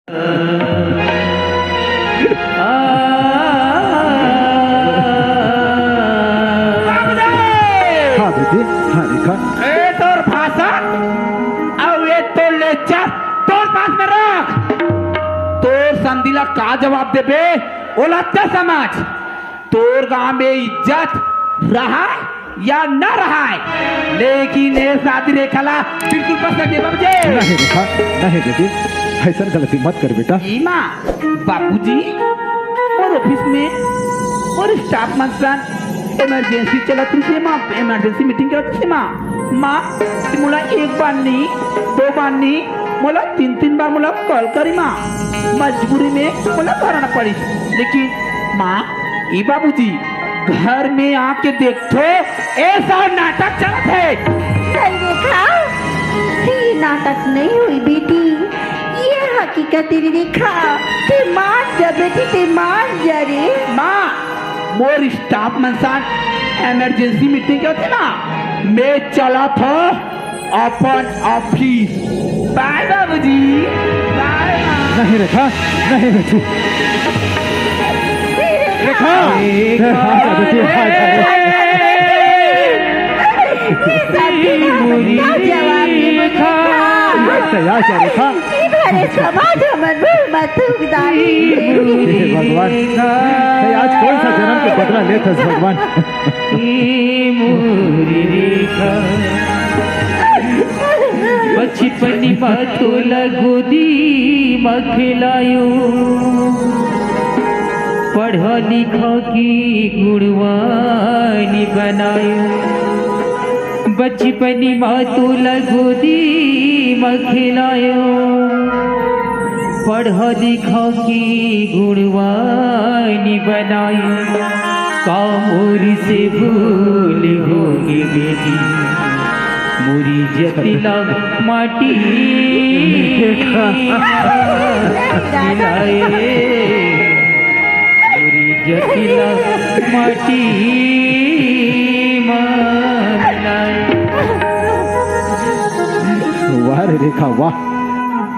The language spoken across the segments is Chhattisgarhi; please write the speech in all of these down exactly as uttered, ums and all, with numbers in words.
हाँ बेटी, हाँ रेखा। ए तोर भाषा अउ ए तोर लेक्चर तोर पास में रख। तोर समधी ला का जवाब देबे, ओला त समझ। तोर गांव में इज्जत रहा या ना रहा, लेकिन ए शादी रेखा ला बिल्कुल पसंद नहीं बाबूजी। नहीं रेखा, नहीं बेटी, ऐसन गलती मत कर बेटा। ई माँ, बाबूजी, मोर ऑफिस में मोर स्टाफ मन सन इमरजेंसी चलत रहिसे माँ, इमरजेंसी मीटिंग चलत रहिसे माँ। माँ, मोला एक बार नहीं, दो बार नहीं, मोला तीन तीन बार मोला कॉल करी माँ। मजबूरी में मोला घर आना पड़ी। लेकिन माँ, ई बाबूजी, घर में आके देखथों, ऐसा नाटक चलत हे। नहीं रेखा, ये नाटक नहीं होय बेटी, ये हकीकत हे रे रेखा। ते मान जा बेटी, ते मान जा रे। माँ, मोर स्टाफ मन सन इमरजेंसी मीटिंग के होथे ना, मैं चलत हूँ अपन ऑफिस। बाय बाबूजी, बाय माँ। नहीं रेखा, नहीं बेटी। रेखा! हाँ, बेटी, हाँ, हाँ। ये सब दिन हम का जवाब देबो रेखा? तैयार क्या रेखा? ई भरे समाज हमर मुंह म थूक डारी। हे भगवान, नहीं, आज कौन सा जन्म के बदला लेत हस भगवान? ए मोरी रेखा, बचपन मा तोला गोदी मा खेलायो, पढ़ा लिखा के गुणवान बनायो। बचपन मा तोला गोदी मा खेलायो, पढ़ा लिखा के गुणवान बनायो। का मोर से भूल होगे बेटी, मोरी इज्जत ला माटी मिलाए, मोरी इज्जत ला माटी मा मिलाए। वाह रे रेखा, वाह।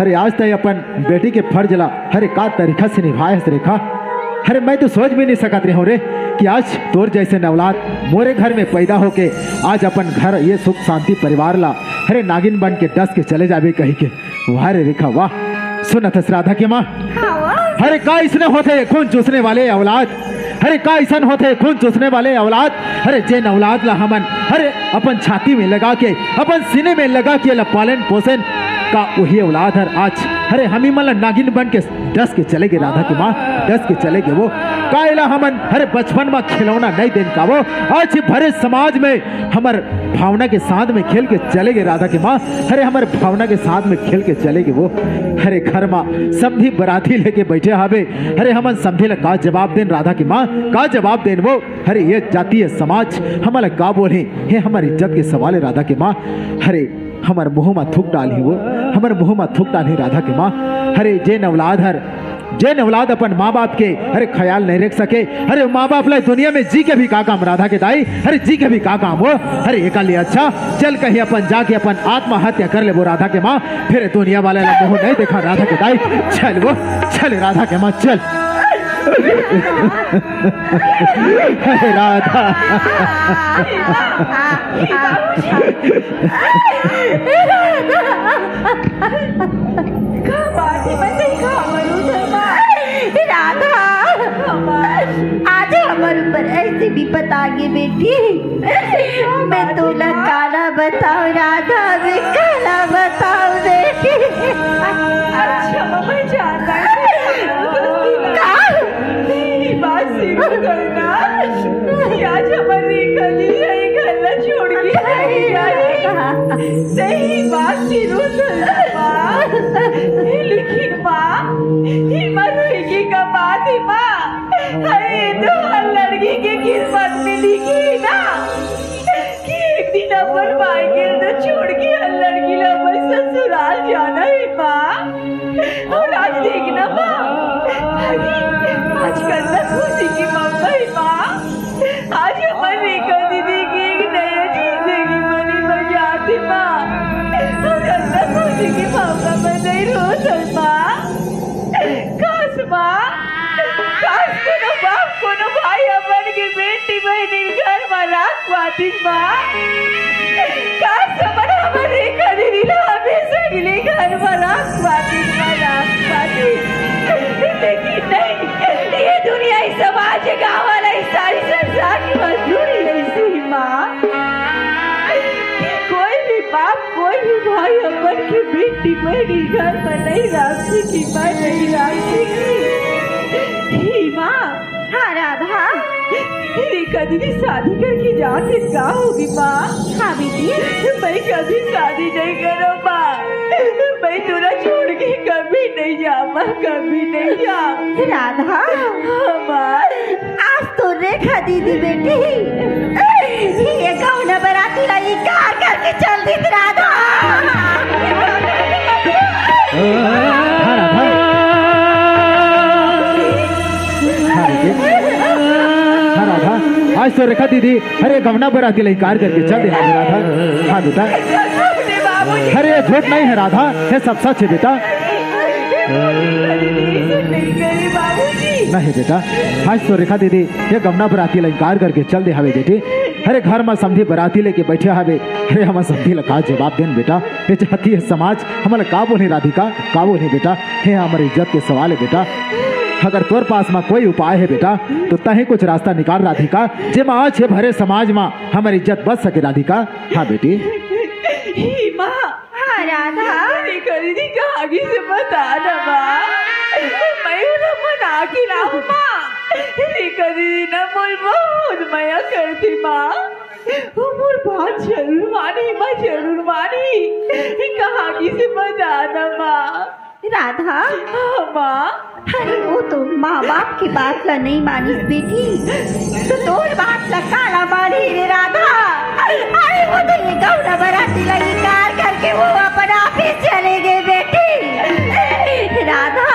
अरे आज तय अपन बेटी के फर्ज ला, अरे का तरीका से निभाए हस रेखा। अरे मैं तो सोच भी नहीं सकत रहे हूँ रे कि आज तोर जैसे नवलाद मोरे घर में पैदा होके आज अपन घर ये सुख शांति परिवार ला, अरे नागिन बन के डस के चले जाबे कही के। वाह रे रेखा, वाह। सुनत हस राधा के माँ? हाँ, वाह। अरे का इसने होथे खून चूसने वाले औलाद, अरे का अइसन होथे खून चूसने वाले औलाद? अरे जेन औलाद ला हमन, अरे अपन छाती में लगा के, अपन सीने में लगा के ला पालन पोषण का वही औलाद हर आज, अरे हमी मन ला नागिन बन के डस के चले गे राधा के माँ, डस के चले गे वो। का एला हमन, अरे बचपन में खिलौना नहीं देन का वो? आज ये भरे समाज में हमर भावना के साथ में खेल के चले गे राधा के माँ, अरे हमर भावना के साथ में खेल के चले गे वो। अरे घर मा समधी बराती लेके बैठे हावे, अरे हमन समधी ला का जवाब देन राधा के माँ, का जवाब देन वो? अरे ये जातीय समाज हमला का बोलही, हे हमर इज्जत के सवाल हे राधा के माँ। अरे हमर मुँह मा थूक डालही वो, हमर मुँह मा थूक डालही राधा के माँ। अरे जेन औलाद हर, जेन औलाद अपन माँ बाप के, अरे ख्याल नहीं रख सके, अरे माँ बाप ला दुनिया में जी के भी का काम राधा के दाई, अरे जी के भी का काम वो। अरे एकर ले अच्छा चल कहीं अपन जाके अपन आत्महत्या कर लेबो राधा के माँ, फिर दुनिया वाला ला मुँह नहीं देखा राधा के दाई। चल वो, चल राधा के माँ, चल। हे राधा। का बात हे, मैं नहीं खा मरूं शर्मा। राधा, आज हमर ऊपर ऐसे विपत आ गे बेटी। मैं तोला काला बताओ राधा, मैं काला बताओ बेटी। अच्छा, मैं जानता हूँ। का? तेरी बात सुन करना। आज हमर रेखा जी यही घर ला छोड़ के चली जाही। सही बात सिरू सुन माँ। लेकिन माँ, ये मर होएगी का बात है माँ। अरे तो हर लड़की के किस्मत में लिखी है ना कि एक दिन अपन मायके तो छोड़ के हर लड़की ला अपन ससुराल जाना है माँ। और आज देखना माँ, अरे आज कतना खुशी के मौका है माँ। आज हमर रेखा दीदी के एक नया जिंदगी बने बर जात हे माँ। और कतना खुशी के मौका पर नहीं रो सर माँ। पातिस माँ, काश हमन हमर रेखा दीदी ला हमेशा के लिए घर में रख पातिस माँ, रख पातिस। लेकिन नहीं, ये दुनिया, ये समाज, ये गाँव वाला, ये सारी संसार की मजदूरी ऐसी ही माँ कि कोई भी बाप, कोई भी भाई अपन की बेटी, बेटी घर पर नहीं रख सकी, पर नहीं रख सकी। ही माँ, हाँ राधा। रेखा दीदी शादी करके जात हे, का होगे माँ? हाँ बेटी। मैं कभी शादी नहीं करो माँ, मैं तोला छोड़ के कभी नहीं जाऊँ माँ, कभी नहीं जाऊँ। राधा। हाँ माँ। आज तो रेखा दीदी बेटी, ये गौना बराती ला इनकार करके चल दिस राधा। हाँ, राधा। हाँ, बेटी। हाँ, राधा। आज तो रेखा दीदी, अरे, गौना बराती ला इनकार करके चल दे, हाँ, राधा। हाँ, बेटा। अरे, ये झूठ नहीं है, राधा। ये सब सच है, बेटा। नहीं, बेटा। आज तो रेखा दीदी, ये गौना बराती ला इनकार करके चल दे हवे, बेटी। अरे, घर में समधी बराती लेके बैठे हवे। अरे, हमन समधी ला का जवाब देन, बेटा? ये जाति हे समाज, हमन ला का बोलही राधिका, का बोलही बेटा? हे हमर इज्जत के सवाल हे बेटा। अगर तोर पास म कोई उपाय हे बेटा, तो तहीं कुछ रास्ता निकाल राधिका, जेमा आज हे भरे समाज म हमर इज्जत बच सके राधिका। हाँ बेटी। हे माँ। हाँ राधा। रेखा दीदी कहाँ गिस हे बता ना माँ, मैं ओला मना के लाऊँ माँ। रेखा दीदी ना मोला बहुत मया करथे माँ। वो मोर बात जरूर मानही, माँ जरूर मानही। कहाँ गिस हे बता ना माँ। राधा। हाँ, माँ। अरे, वो तो माँ बाप के बात ला नहीं मानिस बेटी, तो तोर बात ला काला मानही रे राधा? अरे, वो तो ये गौना बराती ला इनकार करके वो अपन आप ही चले गे बेटी। राधा,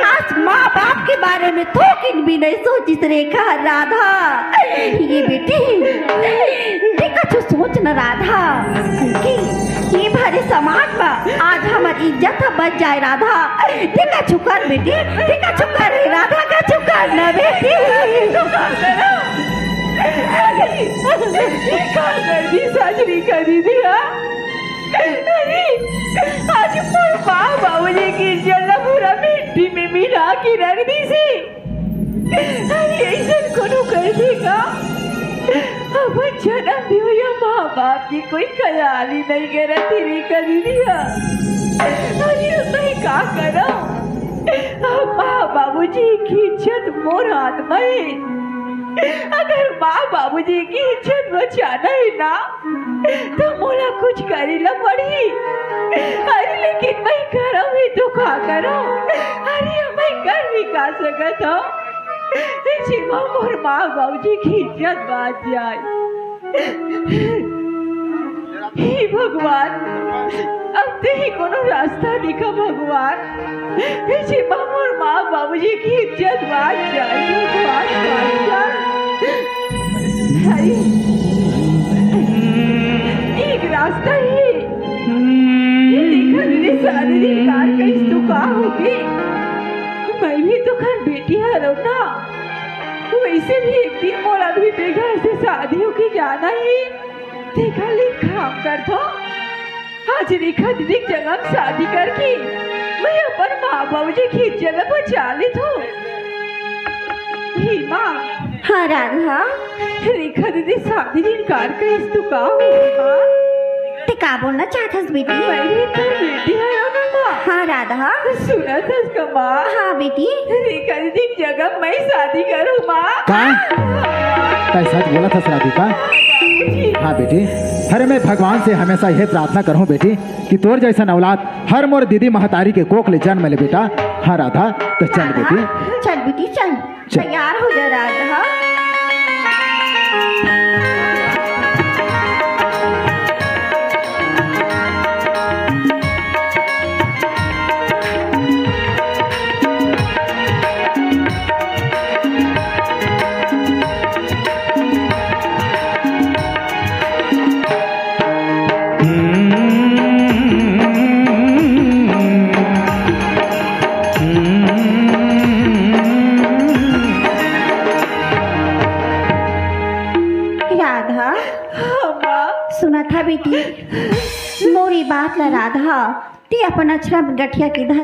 आज माँ बाप के बारे में थोकिन भी नहीं सोचिस रेखा। राधा, ये बेटी, तैं कछु सोच न राधा, कि ये भरे समाज म आज हमर इज्जत ह बच जाए राधा। तैं कछु कर बेटी, तैं कछु कर रे राधा, कछु कर न बेटी। ये का कर दिस आज रेखा दीदी, हाँ? अरे, आज मोर माँ बाबूजी के इज्जत ला पूरा मिट्टी में मिला के रख दिस हे। अरे, अइसन कोनो करथे का? अपन जनम देवइया माँ बाप के कोई ख्याल ही नहीं करत हे रेखा दीदी हा। अरे, मैं का करंव? माँ बाबूजी के इज्जत मोर हाथ में हे। अगर माँ बाबूजी के इज्जत बचाना हे ना, त मोला कुछ करे ला पड़ही। अरे, लेकिन मैं करंव भी तो का करंव? अरे, मैं कर भी का सकत हंव, जेमा मोर माँ बाबूजी के इज्जत बाच जाए? हे भगवान, अब तैं ही कोनो रास्ता दिखा भगवान, जेमा मोर माँ बाबूजी के इज्जत बाच जाए भगवान, बाच जाए। अरे, एक रास्ता हे। ये देखा दीदी, शादी इनकार करिस तो का होगे? मैं भी तो घर बेटी हरंव ना। वैसे भी एक दिन मोला भी तैं घर से शादी होके जाना हे। तैं का ले काम करथो। आज रेखा दीदी के जगह शादी करके मैं अपन माँ बाबूजी के इज्जत बचा लेथों। हे माँ। हाँ राधा। रेखा दीदी शादी इनकार करिस तो का होगे माँ? तैं का बोलना चाहत हस बेटी? मैं भी तो बेटी हरंव ना माँ। हाँ राधा। सुनत हस का माँ? हाँ बेटी। रेखा दीदी के जगह मैं शादी करहूँ माँ। का? तैं सच बोलत हस राधिका? हाँ बेटी, अरे मैं भगवान से हमेशा ये प्रार्थना करहूँ बेटी कि तोर जैसन औलाद हर मोर दीदी महतारी के कोख ले जन्म ले बेटा। हाँ राधा, त चल बेटी। चल बेटी, चल। चल। तैयार हो जा राधा। राधा। हाँ माँ। सुनत हा बेटी, मोरी बात ला राधा, ते अपन अचरा में गठिया के धर।